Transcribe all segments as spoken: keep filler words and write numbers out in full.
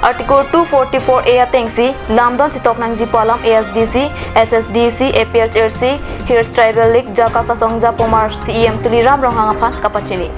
Article two forty-four A atengsi lamdon chetok nangji pu alam A S D C, H S D C, A P H L C, Hills Tribal League, JACAS asong ajapomar C E M Tuliram Ronghang aphan kapachini.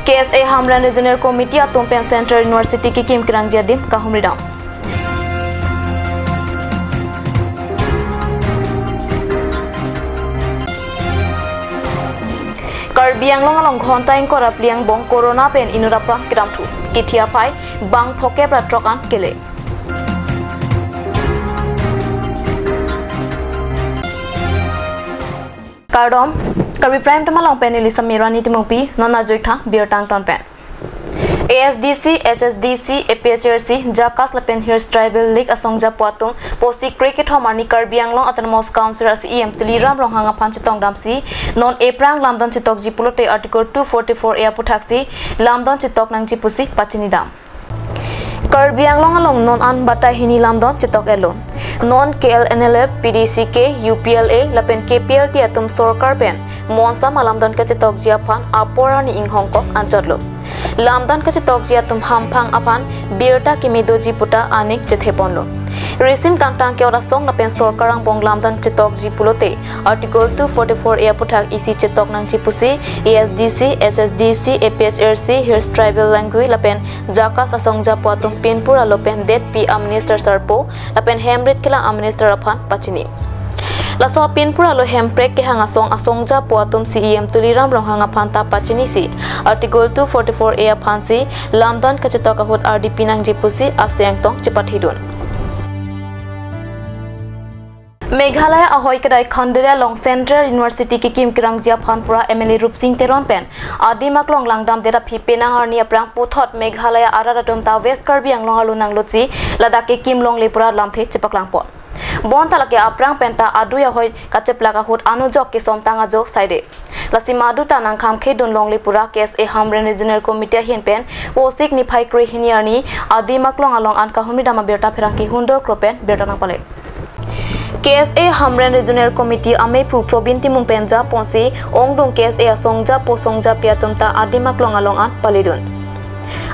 K S A Hamren Regional Committee atum pen Central University kekim kerangji adim kahumri dam. Karbi Anglong along ghonta ingkoi ra phli angbong corona pen inut aphrang kedamthu. Kithi aphai bang phokep ra throk an kele. Kardom, Karbi Prime Time along pen neli Samirani Timungpi, non arjuik tha birta angton pen. A S D C, H S D C, A P H L C, JACAS lapen Hills Tribal League asong ajapo atum pusi kre kethom arni Karbi Anglong Autonomous Council a C E M Tuliram Ronghang aphan chetong damsi non ephrang lamdon chetokji pulote Article two forty-four A aphuthaksi lamdon chetok nangji pusi pachini dam. Karbi Anglong along non an batai hini lamdon chetok-etlo. Non K L N L F, P D C K, U P L A lapen K P L T atum sorkar pen monsam alamdon kachetokji aphan apor arni inghongkok anchotlo. Lamdon kachetokji atum hamphang aphan birta kimi doji puta aning chetheponlo. Risim kangtang ke-ot asong lapen sorkar angbong lamdon chetokji pulote Article two forty-four A aphuthak isi chetok nangji pusi A S D C, H S D C, A P H L C, Hills Tribal Language lapen JACAS asong ajapo atum pinpur alo pen detpi a Minister sarpo lapen hemrit kelang a Minister aphan pachini. Laso pinpur alo hemprek kehang asong asong ajapo atum C E M Tuliram Ronghang aphan ta pachinisi Article two forty-four A aphansi lamdon kachetok ahut ardi pinangji pusi ase angtong chepathidun. Meghalaya ahoi kedai Khanduli along Central University kekim kerangji aphan pura M L A Rupsing Teron pen adim aklong langdamdet aphi penang arni aphrang puthot Meghalaya arat atum ta West Karbi Anglong arlo nanglutsi ladak kekim longle pura lamthe chepaklangpon. Bonta lake aphrang penta adui ahoi kacheplak ahut anujok kesomtang ajo saide. Lasi madu ta nangkhamkhedun longle pura K S A Hamren Regional Committee ahin pen Vosik niphai krehini arni adim aklong along an kahumri dam abirta pherangke Hundor Kro pen birta nangpale. K S A Hamren Regional Committee amephu Probin Timung pen japonsi ongdung K S A asong ajapo asong ajapi atum ta adim aklong along an paledun.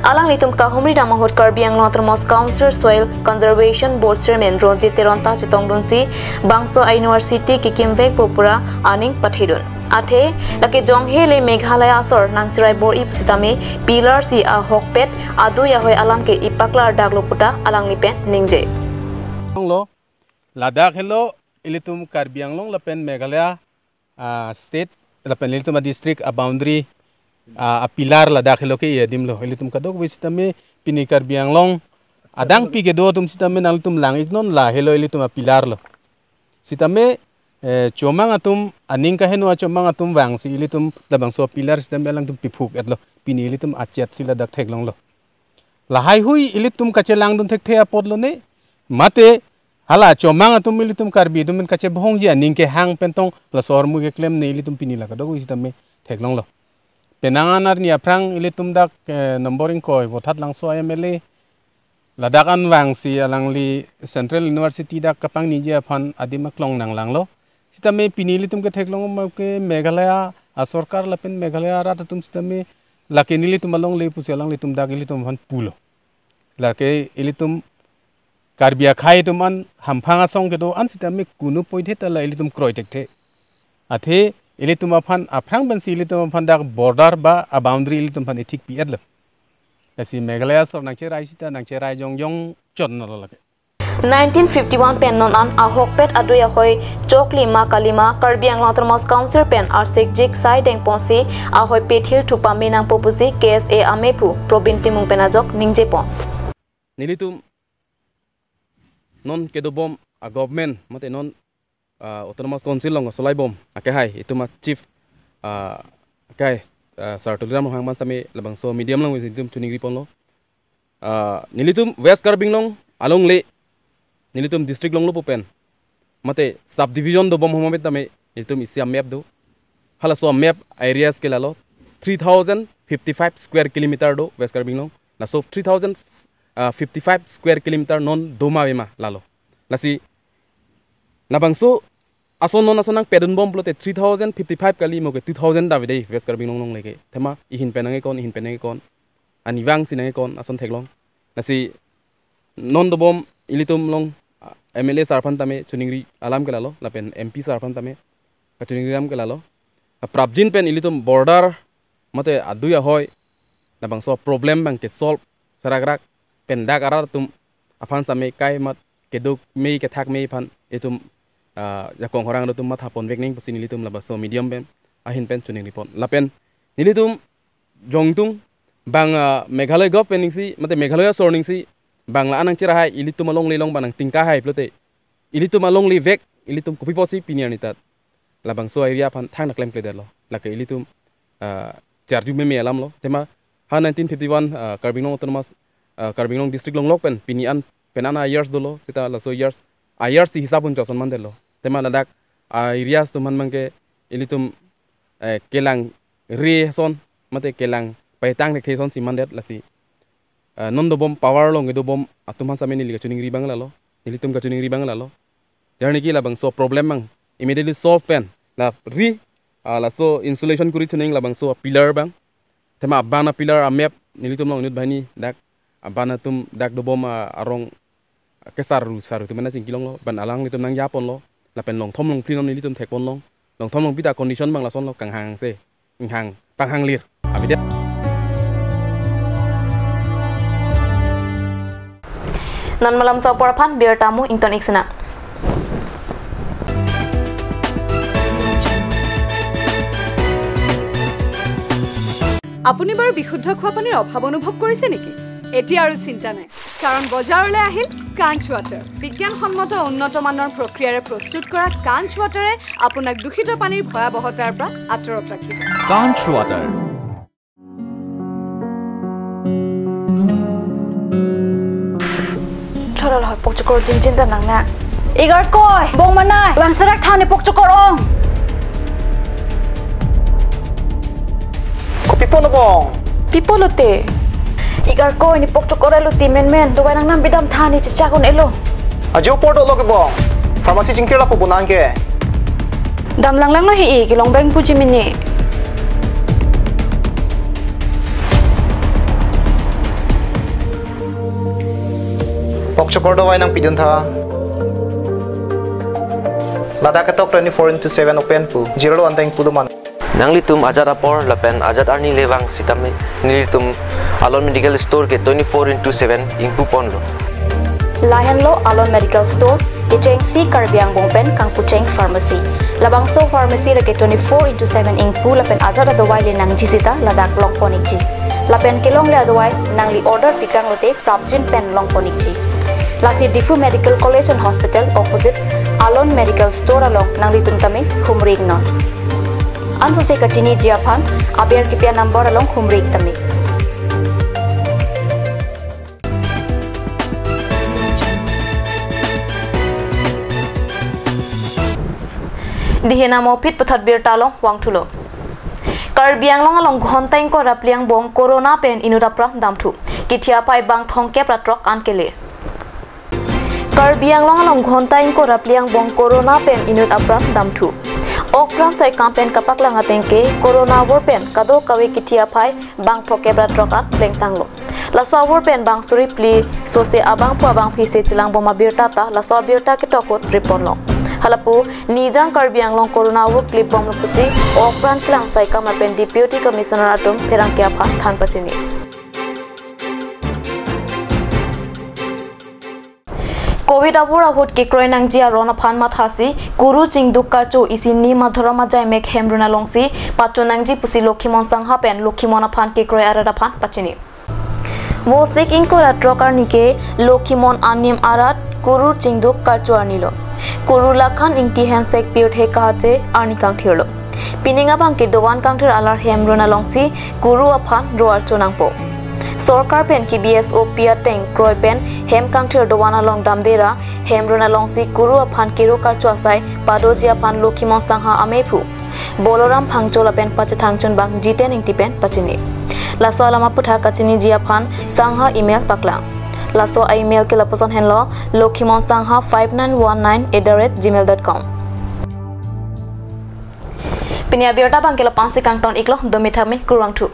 Alanglitum kahumri dam ahut Karbi Anglong Autonomous Council Soil Conservation Board Chairman Ronjit Teron ta chetongdunsi bangso a university kekimvekpo pura aning pathidun. Athe lake jonghe le Meghalaya asor nangcherai bor-i pusitame pillar si ahokpet adui ahoi alam ke ipaklar daklo puta alangli pen ningje. Lo, ladak helo ilitum Karbi Anglong lapen Meghalaya, ah, state lapen ilitum a district a boundary, ah, a pillar ladak helo ke iya adim lo. Ilitum kadokave sitame pini Karbi Anglong adang pi kedo atum sitame nangtum lang-iknon, la helo ilitum a pillar lo. Sitame, eh, chomang atum aning kaheno achomang atum vangsi ilitum labangso a pillar sitame alangtum piphuk-etlo. Pini ilitum achetsi ladak theklonglo. Lahai hui ilitum kachelangdun thekthe apotlo ne. Mate hala chomang atum ilitum Karbi atum pen kachebohongji aning kehang pentong laso ahormu keklem ne ilitum pini la kadokave sitame theklonglo. Penang an arni aphrang ilitum dak, eh, nombor ingkoi Vothatlangso M L A ladak an vangsi alangli Central University dak kapangniji aphan adim aklong nanglanglo. Sitame pini ilitum ketheklong ma ke Meghalaya asorkar lapen Meghalaya arat atum sitame lake nelitum alongle pusi alanglitum dak ilitum aphan pulo. Lake ilitum Karbi akhei atum an hamphang asong kedo an sitame kunu poithe ta la ilitum kroi thekthe. Athe ilitum aphan aphrang pensi ilitum aphan dak border ba a boundary ilitum aphan ithik pi-etlo. Lasi Meghalaya asor nangcherai sita nangcherai jongjong chotnolo lake. Nineteen fifty-one pen non an ahokpet adui ahoi chokli ma kalima Karbi Anglong Autonomous Council pen arsikjik sai dengponsi ahoi pethil thupa menangpo pusi K S A amephu Probin Timung pen ajok ningjepon. Nelitum non kedobom a government mate non, ah, Autonomous Council along asolaibom akehai itum a chief, ah, akehai, ah, Sir Tuliram Ronghang aphan sitame labangso medium along itum choningriponlo. Ah, nelitum West Karbi Anglong alongle nelitum district longlo pu pen mate subdivision dobom ahormu tame nelitum isi a map do. Halaso a map areas ke lalo three thousand fifty-five square kilometer do West Karbi Anglong. Laso three thousand, ah, fifty-five square kilometer non doma vema lalo. Lasi labangso ason non ason nangpedunbom pulote three thousand fifty-five kali mo ke two thousand ta avedetlo West Karbi Anglong alongle ke. Thema ihin pen nangkekon, ihin pen nangkekon. anivang si nangkon ason theklong. Lasi non dobom ilitum along, ah, M L A sir aphan tame choningri alam ke lalo, lapen M P sir aphan tame kachoningri alam ke lalo. Prapjin pen ilitum border mate adui ahoi labangso problem abang ke solve serak rak pen dak arat atum aphan same kai mat keduk mei kethak mei aphan itum, ah, jakong horang atum matha ponvek nangji pusi nelitum labangso medium pen ahin pen choningripon. Lapen nelitum jongtung bang, ah, Meghalaya government ning si, mate Meghalaya sor ning si bang la-an nangcherahai, ilitum alongle along bang nangtingkahai pulote ilitum alongle vek, ilitum kopi pusi pini arni ta labangso area aphan thang nangklemkledetlo. Lake ilitum, ah, charju meme alam lo. Tema ha nineteen fifty-one, ah, Karbi Anglong Autonomous, ah, Karbi Anglong District longlok pen pini an pen an a-years dolo, seta laso years, a-years si hisab un choson mandetlo. Tema ladak a-areas atum aphan abang ke ilitum, eh, kelang re ason mate kelang paitang thekthe ason si mandet. Lasi, eh, non dobom power along kedobom atum aphan same neli kachoningri abang lalo, nelitum kachoningri abang lalo. Jarni ke labangso problem abang immediately solve pen la ri, ah, laso insulation kuri thuning labangso pillar abang. Tema aban a-pillar amep nelitum along inut banghini dak aban atum dak dobom, ah, arong kesaru saru atum nangchingkilonglo, ban alanglitum nangjaponlo, lapen longthom longphli non nelitum thekponlong. Longthom longphli ta condition abang lasonlo, kanghang se, inghang, panghanglir. Abidia. Non malam so apor aphan birta mo ington iksena. আপুনি বাৰু বিশুদ্ধ খোৱা পানীৰ অভাৱ অনুভৱ কৰিছে নেকি? এতিয়া আৰু চিন্তা নাই, কাৰণ বজাৰলৈ আহিল কাঞ্চ ৱাটাৰ। বিজ্ঞানসন্মত উন্নত মানৰ প্ৰক্ৰিয়াৰে প্ৰস্তুত কৰা কাঞ্চ ৱাটাৰে আপোনাক দূষিত পানীৰ ভয়াৱহতাৰ পৰা আঁতৰত ৰাখিব। Kanch Water. Chorol hoi pokchokor jinjin ta nang na. Igarkoi, bong manai, bang serak thani pokchokor ong. Ko pipo no bong? Pipo lote. Igarkoi, ne pokchokor elo ti menmen, dovai nangnam bidam thani chechak un-elo. Ajo apor dolo ke bong. Pharmacy chingkir lapu bonan ke. Dam langlanglo he-e, kelong beng puji mini. Pokchokor dovai nangpidun tha. Ladak ketok twenty-four into seven open pu. Jirlo anteng pulo man. Nanglitum ajat apor lapen ajat arni le vang sitame nelitum Alon Medical Store ke twenty-four into seven ingpuponlo. Lahenlo Alon Medical Store, kechengsi Karbi angbong pen kangpucheng pharmacy. Labangso pharmacy lake twenty-four into seven ingpu lapen ajat adovai le nangji sita ladak longpon ikji. Lapen kelongle adovai nangli order pitang lote prapjin pen longpon ikji. Lasi Diphu Medical College and Hospital opposite Alon Medical Store along nanglitum tame humri iknon. Ansose kachiniji aphan aber kipi a-number along humri ik tame. Dihena mo phit puthot birta along vangthulo. Karbi Anglong along ghonta ingkoi ra phli angbong corona pen inut apran damthu. Kithi aphai bang thomkep ra throk an kele. Karbi Anglong along ghonta ingkoi ra phli angbong corona pen inut apran damthu. Okpran saikam pen kapaklang ateng ke corona avur pen kadokave kithi aphai bang phokep ra throk an plengtanglo. Laso avur pen bang suri phli sose abangphu abangphi se chelangbom abirta ta laso abirta ketok ahut riponlo. Halapu Nijang Karbi Anglong corona avur klipbomlo pusi Okpran kelang saikam lapen Deputy Commissioner atum pherangke aphan than pachini. Covid avur ahut kekroi nangji aron aphan mathasi Kuru Chingduk Karcho isi Ni Madhorom Ajai Mek Hemrun alongsi pacho nangji pusi Lokhimon Sangha pen Lokhimon aphan kekroi arat aphan pachini. Vosik ingkoi ra throk arni ke Lokhimon anim arat Kuru Chingduk Karcho arnilo. Kuru Lakhan Ingti Hensek pirthe kahache arni kangthirlo. Pining abang ke dovan kangthir alar Hemrun alongsi Kuru aphan ro archo nangpo. Sorkar pen K B S O P ateng kroi pen hem kangthir dovan along damde ra Hemrun alongsi Kuru aphan kero karcho asai padoji aphan Lokhimon Sangha amephu Boloram Phangcho lapen pachethang chunbang Jiten Ingti pen pachini. Laso alam aputhak kachiniji aphan Sangha email paklang. Laso a-email ke lapuson henlo, Lokhimon Sangha five nine one nine at the rate gmail dot com. Pini abirta abang ke lapu-an si kangton iklo, dome thame, kurvangthu.